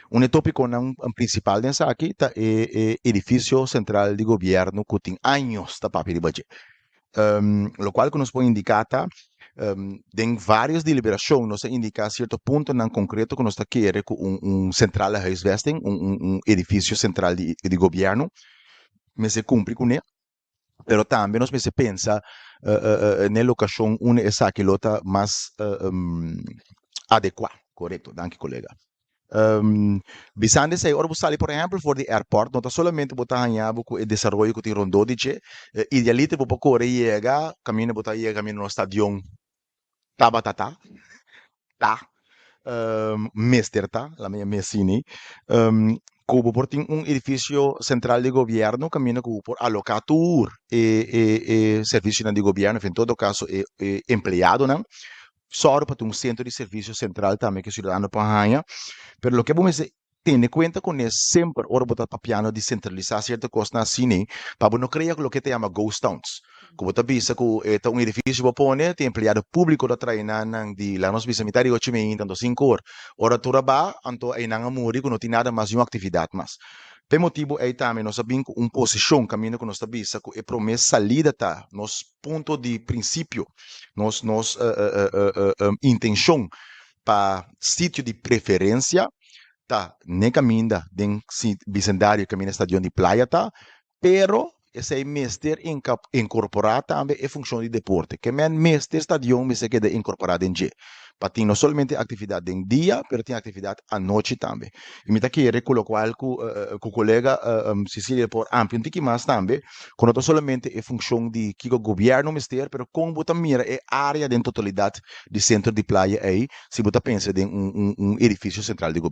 Un e tópikonan prinsipal den esaki ta e edifisio sentral di gobièrnu ku tin años ta papia riba dje. Lokual ku nos por indiká ta, den vários deliberashon nos a indiká sierto puntonan konkreto ku nos ta kere ku un centrale huisvesting, un edifisio sentral di gobièrnu mester kumpli kuné. Pero tambe nos mester pensa n'e lokashon unda esaki lo ta mas adekuá. Korekto, danki kolega. Bisando esei, ora bo sali por ehèmpel for di airport, no ta solamente bo ta haña bo ku e desaroyo ku tin rondó di dje, idealiter bo por kore yega kaminda bo ta yega kaminda nos stadion tabata ta, ta, mester ta, la mi yam'é asina, ku bo por tin un edifisio sentral di gobièrnu kaminda ku bo por aloká tur e servisionan di gobièrnu, òf en todo kaso e empleadonan, sòru pa tin un sentro di servisio sentral tambe ku e siudadano por haña. Pero loke bo mester tene kuenta kuné semper ora bo ta papiando di sentralisá sierto kosnan asina pa bo no krea loke ta yama ghost towns, ku bo ta bisa ku e ta un edifisio bo pone, tin empleado públiko ta trae nan nan di laga nos bisa mitad di ocho mei tanto sinku or. Ora tur a ba, anto einan a muri ku no tin nada mas, niun aktividat mas. P'e motibu ei tambe nos a bin ku un posishon kaminda ku nos ta bisa ku e promé salida ta nos punto di prinsipio, nos intenshon pa sitio di preferensia ta n'e kaminda den bisendario kaminda stadion di Playa ta, pero esei mester inkorporá tambe e funshon di deporte. Ke men mester stadion mester keda inkorporá den dje pa tin no solamente aktividat den dia pero tin aktividat anochi tambe. I mi ta kere ku lokual ku ku kolega Cecilia por amplia un tiki mas tambe ku no ta solamente e funshon di kiko gobièrnu mester pero kon bo ta mira e área den totalidat di sentro di playa ei si bo ta pensa den un edifisio sentral di gobièrnu.